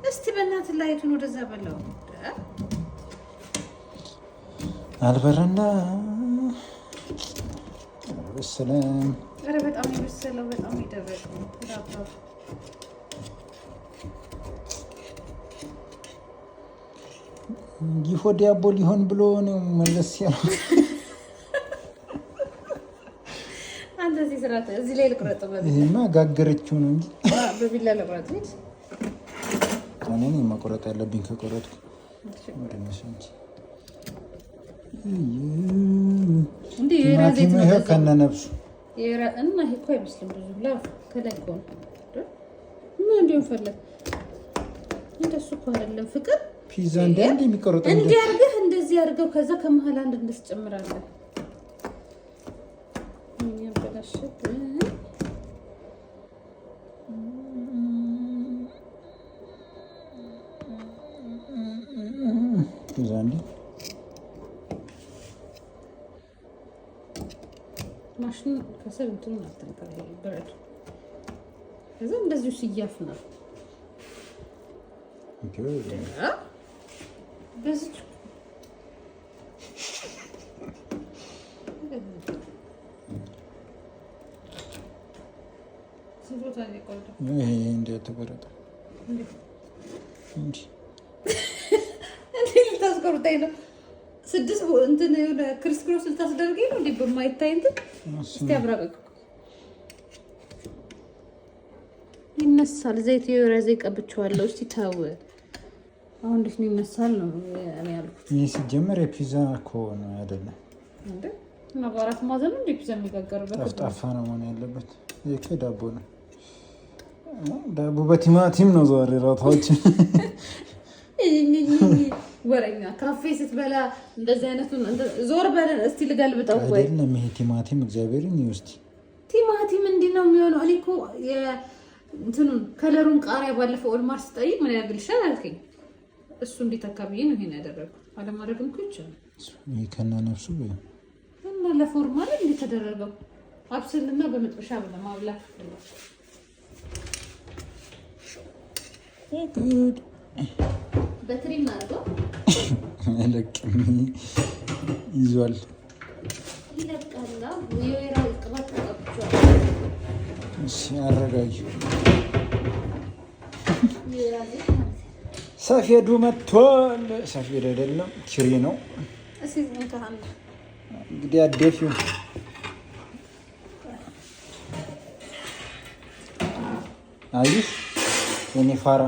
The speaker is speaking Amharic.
እስቲ በእናትህ light ኡን ወደዛ በለው። አልበረና አልበሰለም። ኧረ በጣም የበሰለው በጣም የደረቀው ዳባቱ ጊፎ ዳቦ ሊሆን ብሎ ነው መለስ ያለው። አንተ እዚህ ስራ እዚህ ላይ ልቁረጥ። ይሄማ ጋገረችው ነው እንጂ በቢላ ልቁረጥ። እኔ ነኝ መቁረጥ ያለብኝ ከቆረጥኩ። ቲማቲሙ ይኸው ከነ ነፍሱ እና ይሄ እኮ አይመስልም ብዙ ከላይ እኮ ነው። ምን እንዲሆን ፈለግ? እንደሱ እኮ አይደለም ፍቅር። ፒዛ እንደ አንድ የሚቆረጠው እንዲህ አድርገህ እንደዚህ አድርገው ከዛ ከመሀል አንድ እንደስጨምራለን። ፒዛ እንዲህ ማሽኑ ከስር እንትኑን አትንካ፣ ይሄ ብረቱ። ከዛ እንደዚሁ ሲያፍ ነው በዚች ይሄ እንዴት ተቆረጠ? እንዲህ ልታስቆርጠኝ ነው? ስድስት እንትን የሆነ criss cross ልታስደርገኝ ነው? እንዲህ በማይታይ እንትን እስቲ አብራቀቅ ይነሳል። ዘይት የወይራ ዘይት ቀብቼዋለሁ። እስቲ ተው አሁን እንዴት ነው ይነሳል ነው እኔ ያልኩት። ይህ ሲጀመር የፒዛ እኮ ነው አይደለም እንዴ? እና በአራት ማዕዘን ነው እንዴ ፒዛ የሚጋገርበት? ጠፍጣፋ ነው መሆን ያለበት። ይህ እኮ ዳቦ ነው። ዳቦ በቲማቲም ነው ዛሬ ራታችን። ወረኛ ካፌ ስትበላ እንደዚህ አይነቱን ዞር በለን እስቲ ልገልብጠው። ወይ አይደለም ይሄ ቲማቲም እግዚአብሔርን ይውስቲ ቲማቲም እንዲህ ነው የሚሆነው። እኔ እኮ እንትኑን color ኡን ቃሪያ ባለፈው ኦልማር ስጠይቅ ምን ያደርግልሻል አልከኝ። እሱ እንዴት አካብዬ ነው ይሄን ያደረግኩት። አለማድረግም እኮ ይቻላል። ይሄ ከነ ነፍሱ እና ለ formal እንዴት ተደረገው? አብስልና በመጥበሻ ለማብላት በትሪ እናድርገው። አይለቅም፣ ይዟል። ይለቃላ። የወይራ ቅባት ተቀብቼዋለሁ። እሺ አረጋጊው። ሰፌዱ መጥቷል። ሰፌድ አይደለም ትሪ ነው እንግዲህ አደፊው አይሽ የኔ ፋራ።